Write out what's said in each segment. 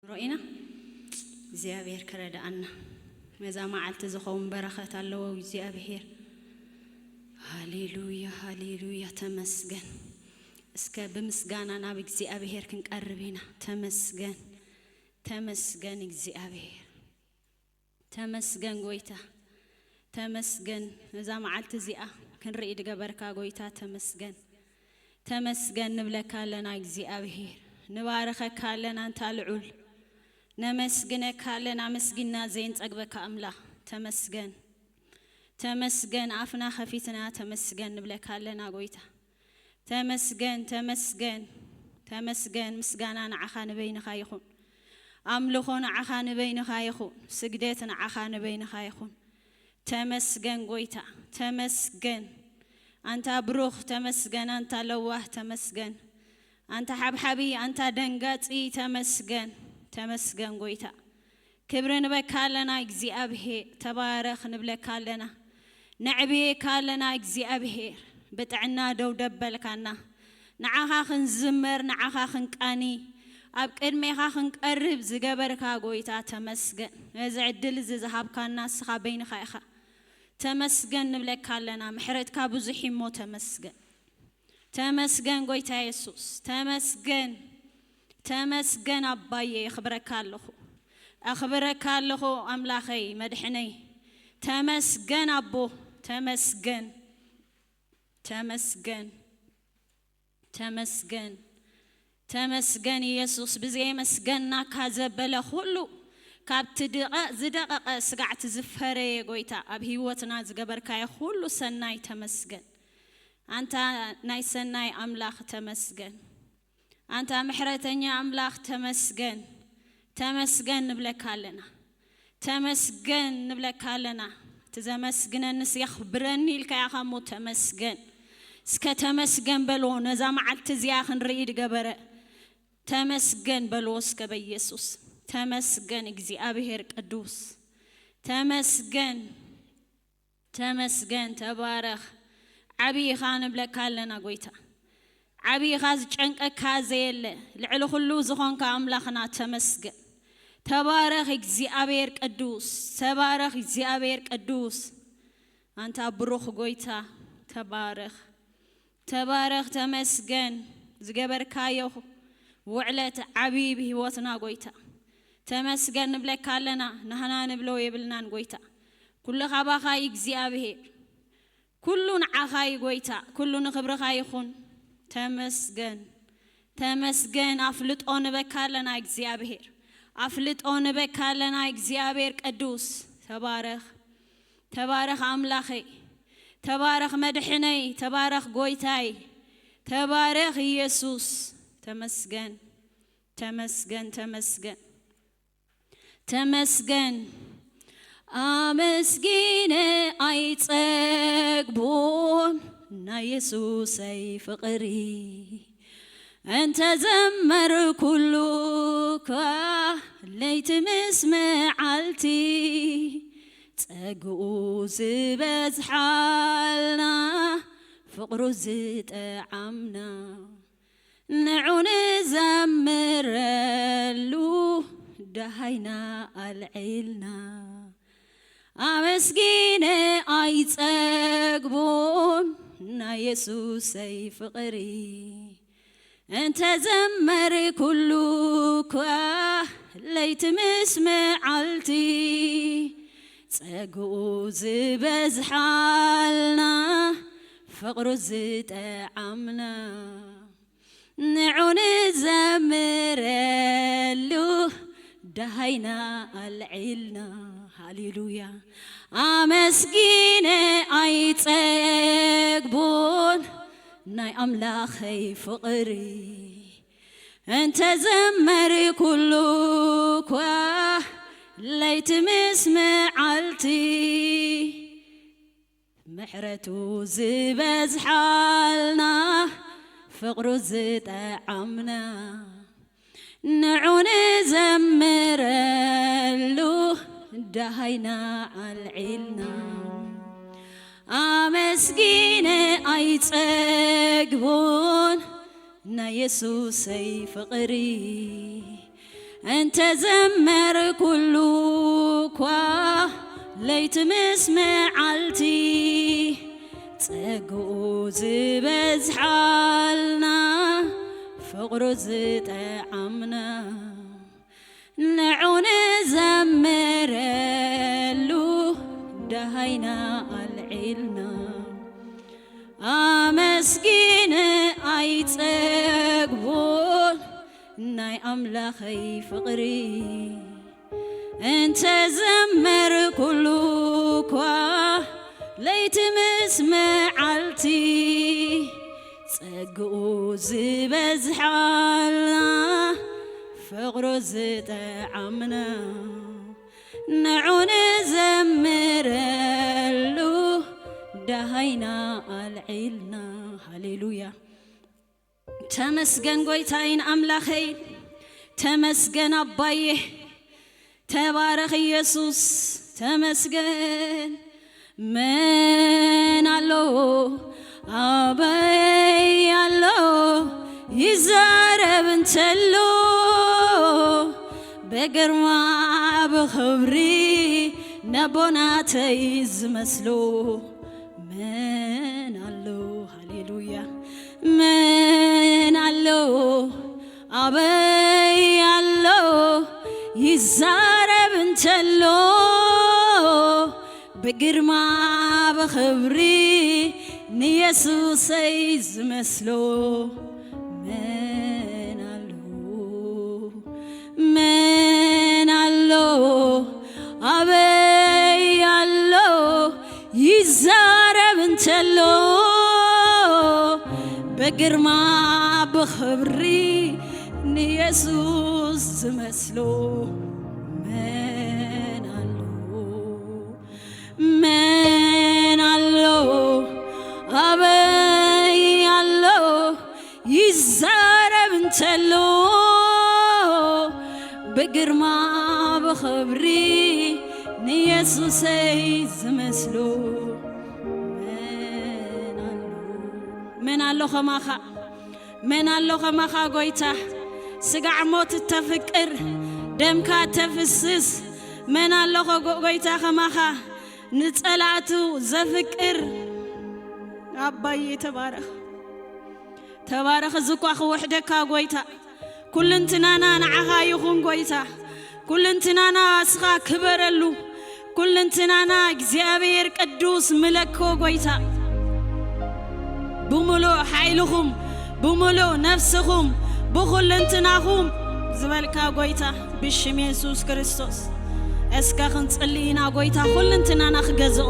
ሮኢና እግዚኣብሔር ክረዳኣና። መዛ መዓልቲ ዝኸውን በረኸት ኣለዎ እግዚኣብሔር። ሃሌሉያ፣ ሃሌሉያ፣ ተመስገን። እስከ ብምስጋና ናብ እግዚኣብሔር ክንቀርብ ኢና። ተመስገን፣ ተመስገን እግዚኣብሔር። ተመስገን ጎይታ፣ ተመስገን። ነዛ መዓልቲ እዚኣ ክንርኢ ድገበርካ ጎይታ ተመስገን። ተመስገን ንብለካ ኣለና እግዚኣብሔር። ንባረኸካ ኣለና ኣንታ ልዑል። ነመስግነካ ኣለና፣ ኣመስጊና ዘይንጸግበካ ኣምላኽ። ተመስገን፣ ተመስገን። ኣፍና ከፊትና ተመስገን ንብለካ ኣለና ጎይታ። ተመስገን፣ ተመስገን፣ ተመስገን። ምስጋና ንዓኻ ንበይንኻ ይኹን። ኣምልኾ ንዓኻ ንበይንኻ ይኹን። ስግደት ንዓኻ ንበይንኻ ይኹን። ተመስገን ጎይታ፣ ተመስገን። ኣንታ ብሩኽ ተመስገን፣ ኣንታ ለዋህ ተመስገን። ኣንታ ሓብሓቢ፣ ኣንታ ደንጋጺ ተመስገን፣ ተመስገን ጎይታ። ክብሪ ንበካ ኣለና እግዚኣብሔር፣ ተባረኽ ንብለካ ኣለና። ነዕብየካ ኣለና እግዚኣብሔር፣ ብጥዕና ደው ደበልካና። ንዓኻ ክንዝመር፣ ንዓኻ ክንቃኒ፣ ኣብ ቅድሜኻ ክንቀርብ ዝገበርካ ጎይታ ተመስገን። ነዚ ዕድል እዚ ዝሃብካና ንስኻ በይንኻ ኢኻ። ተመስገን ንብለካ ኣለና። ምሕረትካ ብዙሕ እሞ ተመስገን። ተመስገን ጎይታ የሱስ፣ ተመስገን፣ ተመስገን ኣባዬ፣ የኽብረካ ኣለኹ፣ ኣኽብረካ ኣለኹ ኣምላኸይ መድሕነይ። ተመስገን ኣቦ፣ ተመስገን፣ ተመስገን፣ ተመስገን፣ ተመስገን ኢየሱስ። ብዘየመስገናካ ዘበለ ኩሉ ካብቲ ድቐ-፣ ዝደቐቐ ስጋዕቲ ዝፈረየ ጎይታ፣ ኣብ ህይወትና ዝገበርካዮ ኩሉ ሰናይ ተመስገን። ኣንታ ናይ ሰናይ ኣምላኽ ተመስገን። ኣንታ ምሕረተኛ ኣምላኽ ተመስገን። ተመስገን ንብለካ ኣለና። ተመስገን ንብለካ ኣለና። እቲ ዘመስግነንስ የኽብረኒ ኢልካ ኢኻ እሞ ተመስገን። እስከ ተመስገን በልዎ። ነዛ መዓልቲ እዚኣ ክንርኢ ድገበረ። ተመስገን በልዎ እስከ በኢየሱስ። ተመስገን እግዚኣብሔር ቅዱስ። ተመስገን። ተመስገን፣ ተባረኽ። ዓቢ ኢኻ ንብለካ ኣለና ጎይታ። ዓቢ ኢኻ፣ ዝጨንቀካ ዘየለ፣ ልዕሊ ኩሉ ዝኾንካ ኣምላኽና ተመስገን። ተባረኽ እግዚኣብሔር ቅዱስ፣ ተባረኽ እግዚኣብሔር ቅዱስ። ኣንታ ብሩኽ ጎይታ፣ ተባረኽ። ተባረኽ፣ ተመስገን። ዝገበርካዮ ውዕለት ዓቢ ብህይወትና ጎይታ። ተመስገን ንብለካ ኣለና፣ ናህና ንብሎ የብልናን ጎይታ። ኩሉ ካባኻ እዩ እግዚኣብሔር። ኩሉ ንዓኻ እዩ ጎይታ፣ ኩሉ ንኽብርኻ ይኹን። ተመስገን፣ ተመስገን። ኣፍልጦ ንበካ ኣለና እግዚኣብሔር፣ ኣፍልጦ ንበካ ኣለና እግዚኣብሔር ቅዱስ። ተባረኽ፣ ተባረኽ ኣምላኸይ፣ ተባረኽ መድሕነይ፣ ተባረኽ ጎይታይ፣ ተባረኽ ኢየሱስ። ተመስገን፣ ተመስገን፣ ተመስገን። ተመስገን። ኣመስጊነ ኣይጸግቦን ናይ የሱሰይ ፍቕሪ፣ እንተ ዘመርኩሉ እኳ ለይቲ ምስ መዓልቲ፣ ጸግኡ ዝበዝሓልና ፍቕሩ ዝጠዓምና፣ ንዑ ንዘምረሉ ደሃይና ኣልዒልና፣ ኣመስጊነ ኣይጸግቦን ናይ የሱሰይ ፍቕሪ። እንተ ዘመርኩሉ እኳ ለይቲ ምስ መዓልቲ፣ ጸግኡ ዝበዝሓልና ፍቕሩ ዝጠዓምና፣ ንዑ ንዘምረሉ ደሃይና ኣልዒልና። ሃሌሉያ። ኣመስጊነ ኣይጸግቦን ናይ ኣምላኸይ ፍቕሪ፣ እንተ ዘመርኩሉ እኳ ለይቲ ምስ መዓልቲ፣ ምሕረቱ ዝበዝሓልና ፍቕሩ ዝጠዓምና፣ ንዑ ንዘምረሉ ደሃይና ኣልዒልና። ኣመስጊነ ኣይጸግቦን ናይ የሱሰይ ፍቕሪ፣ እንተ ዘመርኩሉ እኳ ለይቲ ምስ መዓልቲ፣ ጸግኡ ዝበዝሓልና፣ ፍቕሩ ዝጠዓምና፣ ንዑ ንዘምረሉ፣ ደሃይና ኣልዒልና። ኣመስጊነ ኣይጸግቦን ናይ ኣምላኸይ ፍቕሪ፣ እንተ ዘመርኩሉ እኳ ለይቲ ምስ መዓልቲ፣ ጸግኡ ዝበዝሓልና፣ ፍቕሩ ዝጠዓምና፣ ንዑ ንዘምረሉ፣ ደሃይና ኣልዒልና። ሃሌሉያ። ተመስገን ጎይታይን ኣምላኸይን፣ ተመስገን ኣባዬ፣ ተባረኽ ኢየሱስ፣ ተመስገን። መን ኣሎ ኣበይ ኣሎ ይዛረብ እንተሎ፣ ብግርማ ብኽብሪ ነቦናተይ ዝመስሎ። መን ኣሎ፣ ሃሌሉያ፣ መን ኣሎ ኣበይ ኣሎ ይዛረብ እንተሎ፣ ብግርማ ብኽብሪ ንየሱሰይ ዝመስሎ። መን ኣሎ፣ መን ኣሎ ኣበይ ኣሎ ይዛረብ እንተሎ፣ ብግርማ ብኽብሪ ንየሱስ ዝመስሎ። መን ኣሎ፣ መን ኣሎ ኣበይ ኣሎ ይዛረብ እንተሎ፣ ብግርማ ብኽብሪ ንየሱሰይ ዝመስሎ። መን ኣሎ፣ መን ኣሎ ኸማኻ? መን ኣሎ ኸማኻ ጎይታ? ስጋዕ ሞት እተፍቅር፣ ደምካ እተፍስስ፣ መን ኣሎ ኸጎ-፣ ጎይታ ኸማኻ ንጸላእቱ ዘፍቅር? ኣባዬ ተባረኽ። ተባረኽ። እዚ እኳ ክውሕደካ ጎይታ፣ ኩልንትናና ንዓኻ ይኹን ጎይታ፣ ኩልንትናና እስኻ ክበረሉ፣ ኩልንትናና እግዚኣብሔር ቅዱስ ምለኮ ጎይታ፣ ብምሉእ ሓይልኹም፣ ብምሉእ ነፍስኹም፣ ብኹልንትናኹም ዝበልካ ጎይታ፣ ብሽም የሱስ ክርስቶስ እስከ ክንጽሊ ኢና። ጎይታ ኩልንትናና ክገዝኦ፣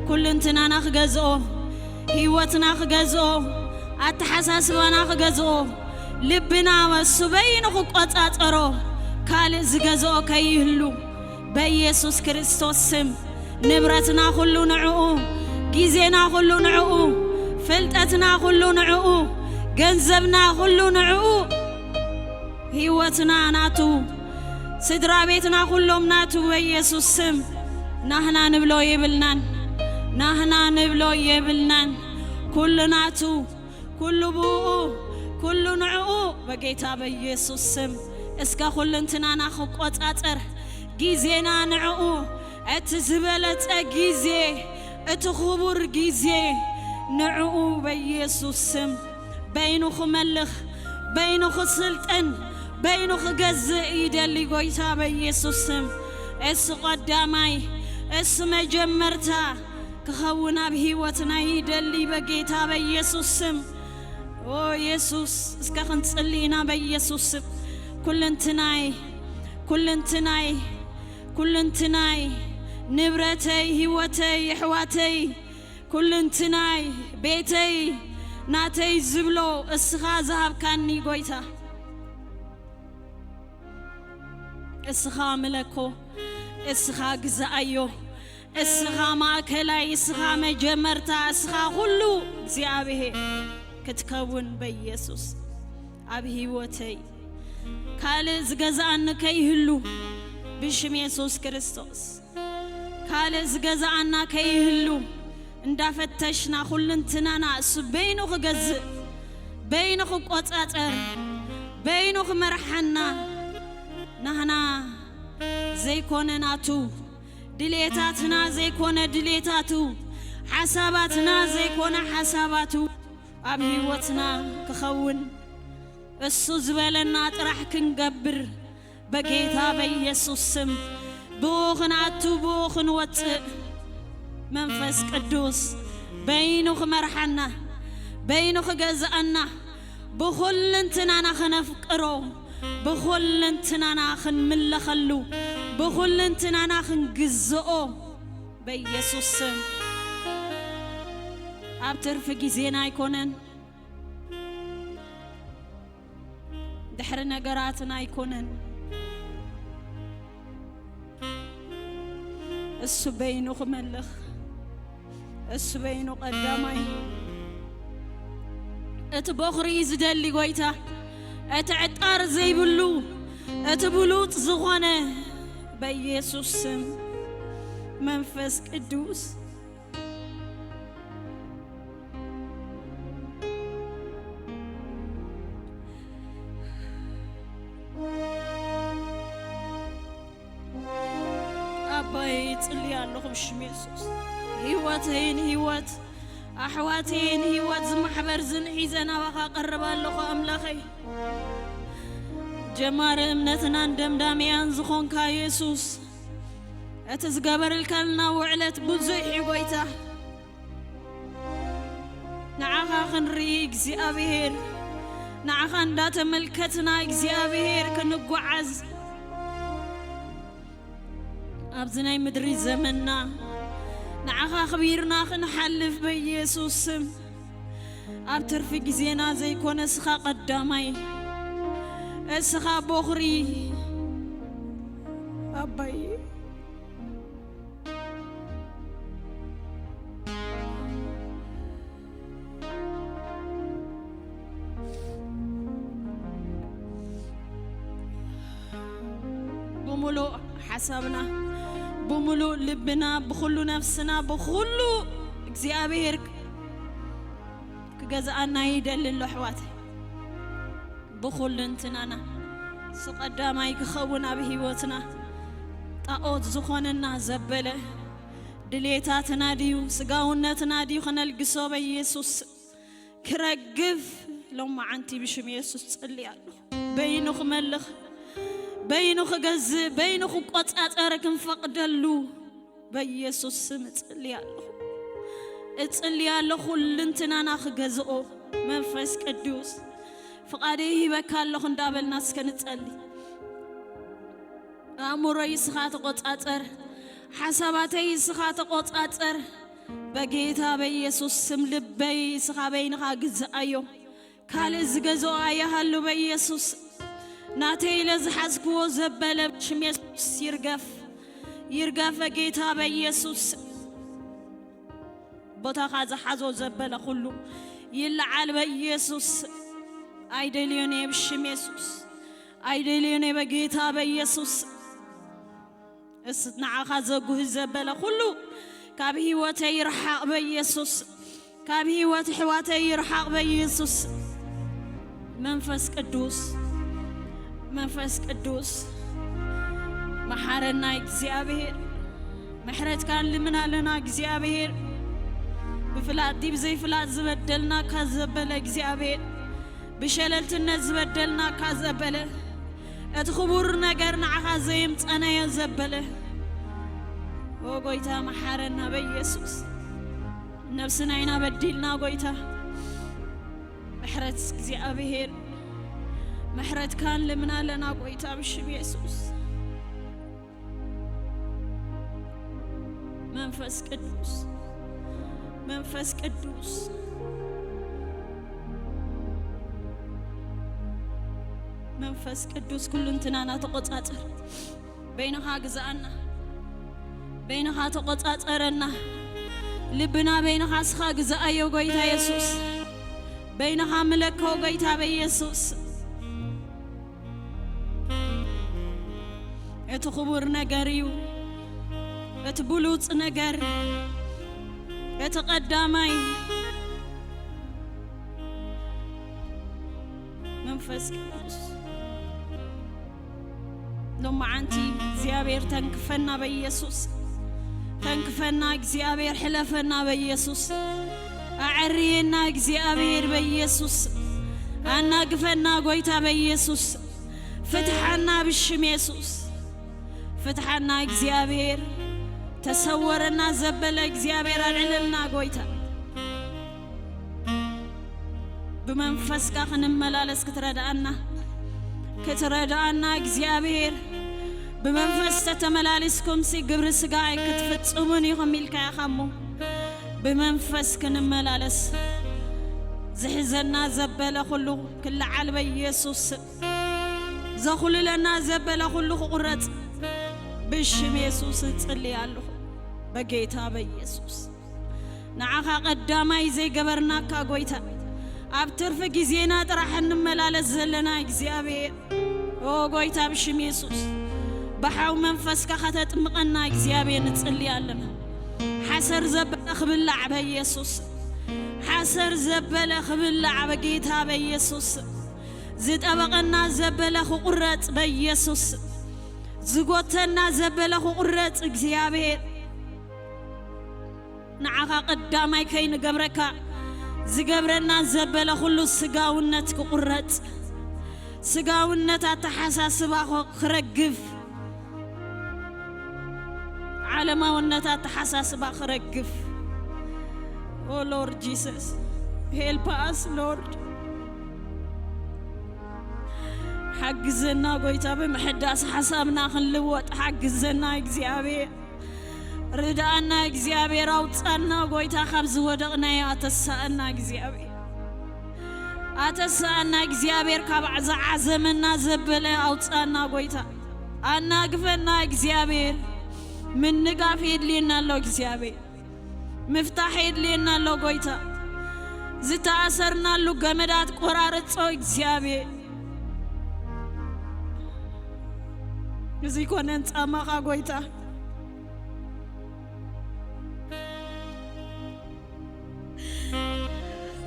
ኩልንትናና ክገዝኦ፣ ህይወትና ክገዝኦ፣ ኣተሓሳስባና ክገዝኦ፣ ልብና እሱ በይኑ ክቆጻጸሮ፣ ካልእ ዝገዝኦ ከይህሉ፣ በኢየሱስ ክርስቶስ ስም ንብረትና ኩሉ ንዕኡ፣ ግዜና ኩሉ ንዕኡ፣ ፍልጠትና ኩሉ ንዕኡ፣ ገንዘብና ኩሉ ንዕኡ፣ ህይወትና ናቱ፣ ስድራ ቤትና ኩሎም ናቱ በኢየሱስ ስም። ናህና ንብሎ የብልናን፣ ናህና ንብሎ የብልናን። ኩሉ ናቱ፣ ኩሉ ብኡ፣ ኩሉ ንዕኡ በጌታ በኢየሱስ ስም። እስከ ኩልንትናና ክቆጻጸር፣ ግዜና ንዕኡ፣ እቲ ዝበለጸ ግዜ፣ እቲ ክቡር ግዜ ንዕኡ በኢየሱስ ስም። በይኑ ክመልኽ፣ በይኑ ክስልጥን፣ በይኑ ክገዝእ ይደሊ ጎይታ በኢየሱስ ስም። እሱ ቀዳማይ፣ እሱ መጀመርታ ክኸውን ኣብ ህይወትና ይደሊ በጌታ በኢየሱስ ስም። ኦ የሱስ፣ እስከ ክንጽሊ ኢና በኢየሱስ ስም። ኩልንትናይ፣ ኩልንትናይ፣ ኩልንትናይ፣ ንብረተይ፣ ህይወተይ፣ ኣሕዋተይ፣ ኩልንትናይ፣ ቤተይ፣ ናተይ ዝብሎ እስኻ ዝሃብካኒ ጎይታ። እስኻ ምለኮ፣ እስኻ ግዛኣዮ፣ እስኻ ማእከላይ፣ እስኻ መጀመርታ፣ እስኻ ኩሉ እግዚኣብሔር ክትከውን በኢየሱስ ኣብ ህይወተይ ካልእ ዝገዝኣኒ ከይህሉ ብሽም የሱስ ክርስቶስ። ካልእ ዝገዝኣና ከይህሉ እንዳፈተሽና ኩልንትናና እሱ በይኑ ክገዝእ፣ በይኑ ክቆጻጸር፣ በይኑ ክመርሓና፣ ናህና ዘይኮነ ናቱ፣ ድሌታትና ዘይኮነ ድሌታቱ፣ ሓሳባትና ዘይኮነ ሓሳባቱ ኣብ ህይወትና ክኸውን፣ እሱ ዝበለና ጥራሕ ክንገብር፣ በጌታ በኢየሱስ ስም ብኡ ክንኣቱ፣ ብኡ ክንወፅእ፣ መንፈስ ቅዱስ በይኑ ክመርሓና፣ በይኑ ክገዝኣና፣ ብኹልንትናና ክነፍቅሮ፣ ብኹልንትናና ክንምለኸሉ፣ ብኹልንትናና ክንግዝኦ በኢየሱስ ስም። ኣብ ትርፊ ግዜና ኣይኮነን፣ ድሕሪ ነገራትና ኣይኮነን። እሱ በይኑ ክመልኽ፣ እሱ በይኑ ቀዳማይ። እቲ ቦኽሪ እዩ ዝደሊ ጎይታ፣ እቲ ዕጣር ዘይብሉ፣ እቲ ብሉጽ ዝኾነ በኢየሱስ ስም መንፈስ ቅዱስ ኣባይ ጽልይ ኣለኹ ብሽም የሱስ። ህይወተይን ህይወት ኣሕዋተይን ህይወት ዝማሕበር ዝንሒዘ ናባኻ ቀርብ ኣለኹ ኣምላኸይ። ጀማሪ እምነትናን ደምዳሚያን ዝኾንካ የሱስ፣ እቲ ዝገበርልካልና ውዕለት ብዙሕ እዩ ጎይታ። ንዓኻ ክንርኢ እግዚኣብሔር፣ ንዓኻ እንዳተመልከትና እግዚኣብሔር ክንጓዓዝ ኣብዚ ናይ ምድሪ ዘመንና ንዓኻ ኣኽቢርና ክንሓልፍ በኢየሱስ ስም። ኣብ ትርፊ ግዜና ዘይኮነ እስኻ ቀዳማይ፣ እስኻ ቦኽሪ ኣባይ። ብምሉእ ሓሳብና፣ ብምሉእ ልብና፣ ብኹሉ ነፍስና፣ ብኹሉ እግዚኣብሔር ክገዝኣና ይደሊ ኣሎ ኣሕዋተይ። ብኹልንትናና እሱ ቀዳማይ ክኸውን ኣብ ህይወትና ጣዖት ዝኾነና ዘበለ ድሌታትና ድዩ ስጋውነትና ድዩ ከነልግሶ በኢየሱስ ክረግፍ ሎማዓንቲ ብሽም የሱስ ጽልይ ኣለኹ። በይኑ ክመልኽ፣ በይኑ ክገዝእ፣ በይኑ ክቆጻጸር ክንፈቕደሉ በኢየሱስ ስም እጽልይ ኣለኹ። እጽልይ ኣለኹ፣ ኩልንትናና ክገዝኦ መንፈስ ቅዱስ ፍቓደይ ሂበካ ኣለኹ እንዳበልና እስከ ንጸሊ። ኣእምሮይ እስኻ ተቆጻጸር፣ ሓሳባተይ እስኻ ተቆጻጸር። በጌታ በኢየሱስ ስም ልበይ እስኻ በይንኻ ግዝኣዮ። ካልእ ዝገዝኦ ኣይሃሉ በኢየሱስ። ናተይ ኢለ ዝሓዝክዎ ዘበለ ብሽም የሱስ ይርገፍ፣ ይርገፍ በጌታ በኢየሱስ። ቦታኻ ዝሓዞ ዘበለ ኩሉ ይለዓል በኢየሱስ። ኣይደልዮን እየ ብሽም የሱስ፣ ኣይደልዮን እየ በጌታ በኢየሱስ። እስ ንዓኻ ዘጉህ ዘበለ ኩሉ ካብ ህይወተይ ይርሓቕ በኢየሱስ። ካብ ህይወት ኣሕዋተይ ይርሓቕ በኢየሱስ። መንፈስ ቅዱስ፣ መንፈስ ቅዱስ መሓረና እግዚኣብሔር። ምሕረትካ ንልምን ኣለና እግዚኣብሔር። ብፍላጥ ዲብ ዘይፍላጥ ዝበደልናካ ዘበለ እግዚኣብሔር፣ ብሸለልትነት ዝበደልናካ ዘበለ፣ እቲ ክቡር ነገር ንዓኻ ዘየምጸናዮ ዘበለ፣ ኦ ጎይታ መሓረና በኢየሱስ። ነብስና ኢና በዲልና ጎይታ። ምሕረት እግዚኣብሔር፣ ምሕረትካ ንልምን ኣለና ጎይታ ብሽም የሱስ። መንፈስ ቅዱስ፣ መንፈስ ቅዱስ፣ መንፈስ ቅዱስ ኩልንትናና ተቆጻጸር። በይንኻ ግዝኣና፣ በይንኻ ተቆጻጸረና። ልብና በይንኻ እስኻ ግዝኣዮ ጎይታ የሱስ። በይንኻ ምለኮ ጎይታ በኢየሱስ። እቲ ክቡር ነገር እዩ፣ እቲ ብሉጽ ነገር፣ እቲ ቀዳማይ መንፈስ ቅዱስ። ሎማዓንቲ እግዚኣብሔር ተንክፈና በኢየሱስ። ተንክፈና እግዚኣብሔር፣ ሕለፈና በኢየሱስ። ኣዐርየና እግዚኣብሔር በኢየሱስ። ኣናግፈና ጎይታ በኢየሱስ። ፍትሓና ብሽም የሱስ። ፍትሓና እግዚኣብሔር። ተሰወረና ዘበለ እግዚኣብሔር ኣልዕለልና ጎይታ። ብመንፈስካ ክንመላለስ ክትረድኣና፣ ክትረድኣና እግዚኣብሔር። ብመንፈስ ተተመላሊስኩምሲ ግብሪ ስጋ ኣይክትፍጽሙን ኢኹም ኢልካ ኢኻ እሞ፣ ብመንፈስ ክንመላለስ። ዝሕዘና ዘበለ ኩሉ ክለዓል በኢየሱስ ስም። ዘኹልለና ዘበለ ኩሉ ክቑረጽ ብሽም የሱስ እጽሊ ኣለኹ። በጌታ በኢየሱስ። ንዓኻ ቀዳማይ ዘይገበርናካ ጎይታ፣ ኣብ ትርፊ ግዜና ጥራሕ እንመላለስ ዘለና እግዚኣብሔር፣ ኦ ጎይታ፣ ብሽም የሱስ ብሓው መንፈስካ ከተጥምቐና እግዚኣብሔር ንጽሊ ኣለና። ሓሰር ዘበለ ክብላዕ በኢየሱስ። ሓሰር ዘበለ ክብላዕ በጌታ በኢየሱስ። ዝጠበቐና ዘበለ ክቑረጽ በኢየሱስ። ዝጎተና ዘበለ ክቑረጽ እግዚኣብሔር። ንዓኻ ቀዳማይ ከይንገብረካ ዝገብረና ዘበለ ኩሉ ስጋውነት ክቑረጽ። ስጋውነት ኣተሓሳስባ ኽ-፣ ክረግፍ። ዓለማውነት ኣተሓሳስባ ክረግፍ። ኦ ሎርድ ጂሰስ፣ help us ሎርድ። ሓግዘና ጎይታ፣ ብምሕዳስ ሓሳብና ክንልወጥ ሓግዘና እግዚኣብሔር። ርድኣና እግዚኣብሔር፣ ኣውጻና ጎይታ፣ ካብ ዝወደቕናዮ ኣተሳእና እግዚኣብሔር። ኣተሳእና እግዚኣብሔር፣ ካብ ዝዓዘመና ዘበለ ኣውጻና ጎይታ። ኣናግፈና እግዚኣብሔር። ምንጋፍ የድልየና ኣሎ እግዚኣብሔር። ምፍታሕ የድልየና ኣሎ ጎይታ። ዝተኣሰርናሉ ገመዳት ቆራርጾ እግዚኣብሔር። እዚ ኮነን ጻማኻ ጎይታ።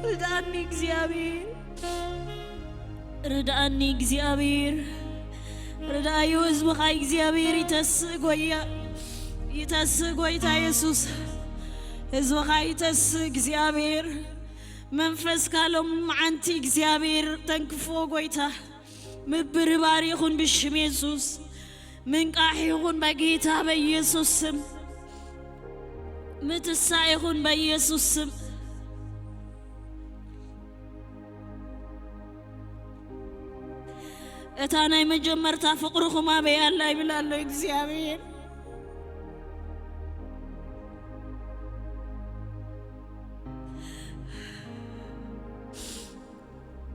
ርድኣኒ እግዚኣብሔር። ርድኣኒ እግዚኣብሔር። ርድኣዩ ህዝብኻ እግዚኣብሔር ይተስእ ጎያ። ይተስእ ጎይታ የሱስ። ህዝብኻ ይተስእ እግዚኣብሔር። መንፈስካ ሎምዓንቲ እግዚኣብሔር ተንክፎ ጎይታ። ምብርባር ይኹን ብሽም የሱስ። ምንቃሕ ይኹን በጌታ በኢየሱስ ስም። ምትሳእ ይኹን በኢየሱስ ስም። እታ ናይ መጀመርታ ፍቕርኹም ኣበይ ኣላ ይብል ኣሎ እግዚኣብሔር።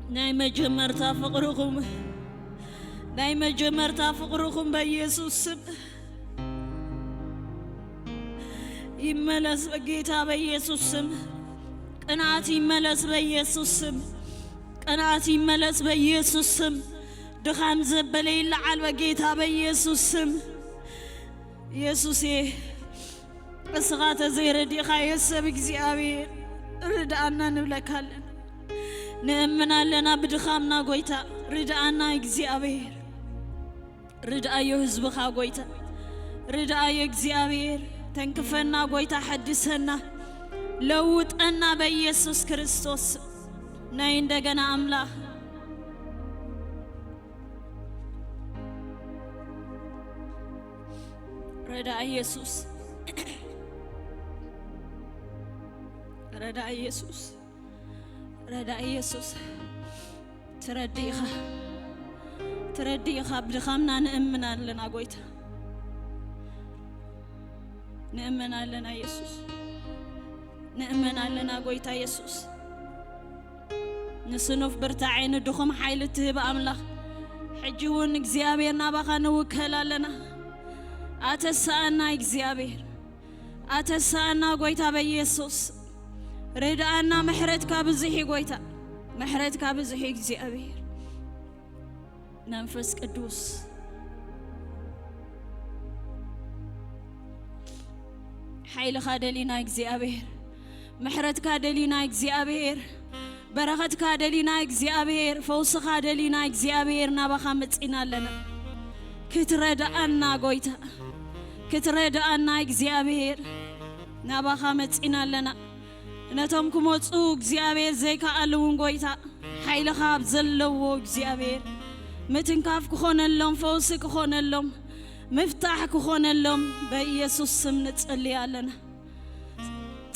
ናይ መጀመርታ ፍቕርኹም፣ ናይ መጀመርታ ፍቕርኹም በኢየሱስ ስም ይመለስ፣ በጌታ በኢየሱስ ስም። ቅንኣት ይመለስ በኢየሱስ ስም። ቅንኣት ይመለስ በኢየሱስ ስም። ድኻም ዘበለ ይለዓል በጌታ በኢየሱስ ስም። ኢየሱስዬ፣ እስኻ ተዘይረዲእኻዮ ሰብ እግዚኣብሔር ርድኣና ንብለካ ኣለና። ንእምን ኣለና ብድኻምና ጎይታ ርድኣና እግዚኣብሔር። ርድኣዮ ህዝብኻ ጎይታ። ርድኣዮ እግዚኣብሔር። ተንክፈና ጎይታ፣ ሐድሰና፣ ለውጠና በኢየሱስ ክርስቶስ። ናይ እንደገና ኣምላኽ። ረዳ ኢየሱስ። ረዳ ኢየሱስ። ረዳ ኢየሱስ። ትረዲ ኢኻ። ትረዲ ኢኻ። ብድኻምና ንእምን ኣለና ጎይታ። ንእምን ኣለና ኢየሱስ። ንእምን ኣለና ጎይታ ኢየሱስ። ንስኑፍ ብርታዐ፣ ንድኹም ሓይሊ ትህብ ኣምላኽ፣ ሕጂ እውን እግዚኣብሔር ናባኻ ንውከል ኣለና። ኣተስኣና እግዚኣብሔር፣ ኣተስኣና ጎይታ በኢየሱስ። ርድኣና፣ ምሕረትካ ብዙሕ እዩ ጎይታ፣ ምሕረትካ ብዙሕ እዩ እግዚኣብሔር። መንፈስ ቅዱስ፣ ሓይልኻ ደሊና እግዚኣብሔር፣ ምሕረትካ ደሊና እግዚኣብሔር፣ በረኸትካ ደሊና እግዚኣብሔር፣ ፈውስኻ ደሊና እግዚኣብሔር፣ ናባኻ መጺና ኣለና። ክትረድኣና ጎይታ፣ ክትረድኣና እግዚኣብሔር፣ ናባኻ መጺና ኣለና። ነቶም ክመጹ እግዚኣብሔር ዘይከኣሉ እውን ጎይታ፣ ሓይልኻ ኣብ ዘለዎ እግዚኣብሔር፣ ምትንካፍ ክኾነሎም፣ ፈውሲ ክኾነሎም፣ ምፍታሕ ክኾነሎም በኢየሱስ ስም ንጽሊ ኣለና።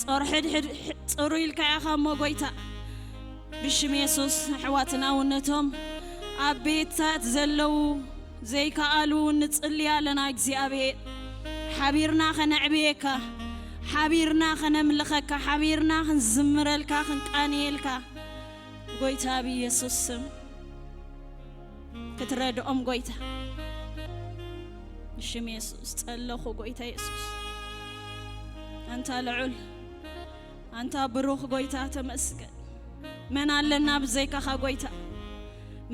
ጾር ሕድሕድ ጽሩ ኢልካ ኢኻ እሞ ጎይታ፣ ብሽም የሱስ ኣሕዋትና እውን ነቶም ኣብ ቤታት ዘለዉ ዘይከኣሉ እውን ንጽሊ ኣለና። እግዚኣብሔር፣ ሓቢርና ኸነዕብየካ፣ ሓቢርና ኸነምልኸካ፣ ሓቢርና ኽንዝምረልካ፣ ኽንቃንየልካ ጎይታ ብየሱስ ስም ክትረድኦም ጎይታ፣ ብሽም የሱስ ጸለኹ። ጎይታ የሱስ፣ ኣንታ ልዑል፣ ኣንታ ብሩኽ ጎይታ፣ ተመስገን። መን ኣለና ብዘይካኻ ጎይታ?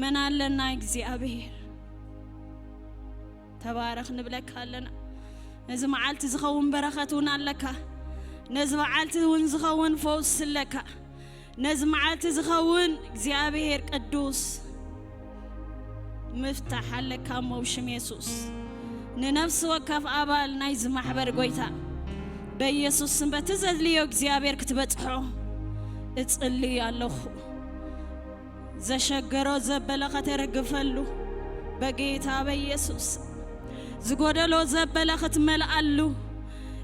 መን ኣለና እግዚኣብሔር? ተባረኽ ንብለካ ኣለና። ነዚ መዓልቲ ዝኸውን በረኸት እውን ኣለካ። ነዚ መዓልቲ እውን ዝኸውን ፈውሲ ኣለካ። ነዚ መዓልቲ ዝኸውን እግዚኣብሔር ቅዱስ ምፍታሕ ኣለካ እሞ ብሽም የሱስ፣ ንነፍሲ ወከፍ ኣባል ናይዚ ማሕበር ጎይታ፣ በኢየሱስ ስም በቲ ዘድልዮ እግዚኣብሔር ክትበጽሖ እጽልይ ኣለኹ። ዘሸገሮ ዘበለ ከተርግፈሉ በጌታ በኢየሱስ፣ ዝጎደሎ ዘበለ ክትመልኣሉ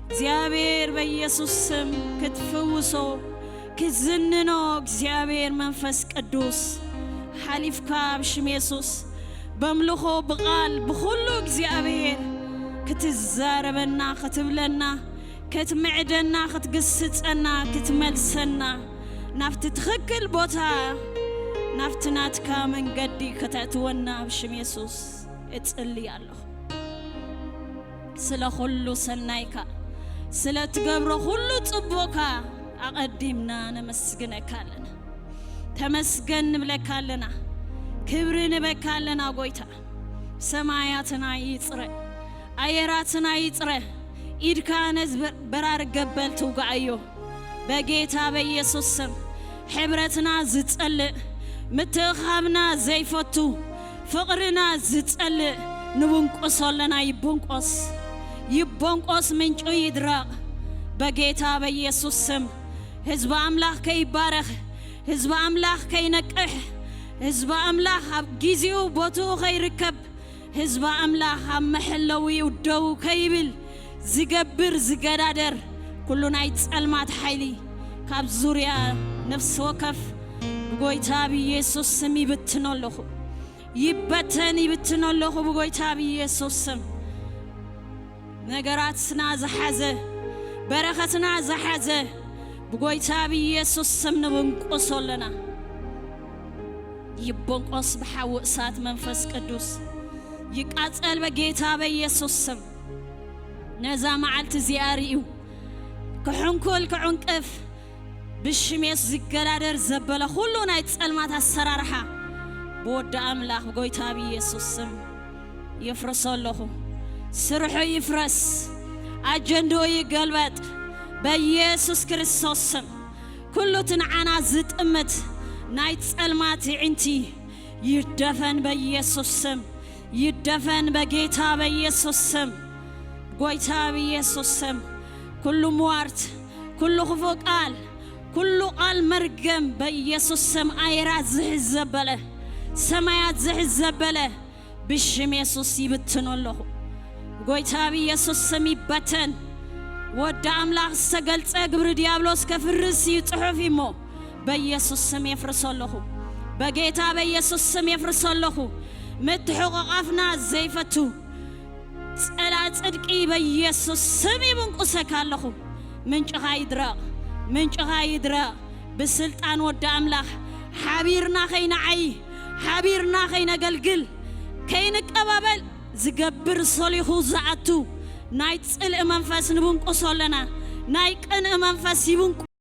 እግዚኣብሔር በኢየሱስ ስም ክትፍውሶ፣ ክትዝንኖ እግዚኣብሔር መንፈስ ቅዱስ ሓሊፍካ ብሽም የሱስ በምልኾ ብቓል ብኹሉ እግዚኣብሔር ክትዛረበና፣ ክትብለና፣ ክትምዕደና፣ ክትግስጸና፣ ክትመልሰና፣ ናብቲ ትኽክል ቦታ፣ ናብቲ ናትካ መንገዲ ከተእትወና ብሽም የሱስ እጽሊ ኣለኹ። ስለ ኩሉ ሰናይካ፣ ስለ ትገብሮ ኩሉ ጽቡቕካ ኣቐዲምና ነመስግነካ ኣለና። ተመስገን ንብለካ ኣለና። ክብሪ ንበካ ኣለና ጎይታ። ሰማያትና ይጽረ፣ ኣየራትና ይጽረ። ኢድካ ነዚ በ-፣ በራሪ ገበል ትውጋኣዮ። በጌታ በኢየሱስ ስም ሕብረትና ዝጸልእ፣ ምትእኻብና ዘይፈቱ፣ ፍቕርና ዝጸልእ ንብንቁሶ ኣለና። ይቦንቆስ፣ ይቦንቆስ፣ ምንጩ ይድረቕ። በጌታ በኢየሱስ ስም ህዝቢ ኣምላኽ ከይባረኽ፣ ህዝቢ ኣምላኽ ከይነቅሕ፣ ህዝቢ ኣምላኽ ኣብ ጊዜኡ ቦትኡ ከይርከብ፣ ህዝቢ ኣምላኽ ኣብ መሐለዊኡ ደው ከይብል ዝገብር ዝገዳደር ኩሉ ናይ ጸልማት ሓይሊ ካብ ዙርያ ነፍሲ ወከፍ ብጎይታ ብኢየሱስ ስም ይብትኖ ኣለኹ። ይበተን፣ ይብትኖ ኣለኹ ብጎይታ ብኢየሱስ ስም። ነገራትና ዝሓዘ፣ በረኸትና ዝሓዘ ብጎይታ ብኢየሱስ ስም ንብንቁሶ ኣለና። ይቦንቆስ ብሓዊ እሳት መንፈስ ቅዱስ። ይቃጸል በጌታ በኢየሱስ ስም። ነዛ መዓልቲ እዚኣ ርእዩ ክሕንኩል ክዕንቅፍ ብሽም የሱስ ዝገዳደር ዘበለ ኩሉ ናይ ጸልማት ኣሰራርሓ ብወዲ ኣምላኽ ብጎይታ ብኢየሱስ ስም የፍርሶ ኣለኹ። ስርሑ ይፍረስ፣ ኣጀንድኡ ይገልበጥ በኢየሱስ ክርስቶስ ስም። ኩሉ እቲ ንዓና ዝጥምት ናይ ጸልማት ይዕንቲ ይደፈን በኢየሱስ ስም፣ ይደፈን በጌታ በኢየሱስ ስም፣ ጎይታ በኢየሱስ ስም። ኩሉ ሟርት፣ ኩሉ ክፉእ ቃል፣ ኩሉ ቃል መርገም በኢየሱስ ስም ኣየራት ዝሕዝ ዘበለ፣ ሰማያት ዝሕዝ ዘበለ ብሽም የሱስ ይብትኖ ኣለኹ። ጎይታ ብኢየሱስ ስም ይበተን። ወዲ ኣምላኽ ዝተገልጸ ግብሪ ዲያብሎስ ከፍርስ እዩ ጽሑፍ እሞ፣ በኢየሱስ ስም የፍርሶ ኣለኹ። በጌታ በኢየሱስ ስም የፍርሶ ኣለኹ። ምትሕቑቓፍና ዘይፈቱ ጸላ ጽድቂ በኢየሱስ ስም ይብንቁሰካ ኣለኹ። ምንጭኻ ይድረቕ፣ ምንጭኻ ይድረቕ። ብስልጣን ወዲ ኣምላኽ ሓቢርና ከይንዓይ፣ ሓቢርና ከይነገልግል፣ ከይንቀባበል ዝገብር ሰሊኹ ዝኣቱ ናይ ጽልኢ መንፈስ ንብንቁሶ ኣለና። ናይ ቅንኢ መንፈስ ይብንቁ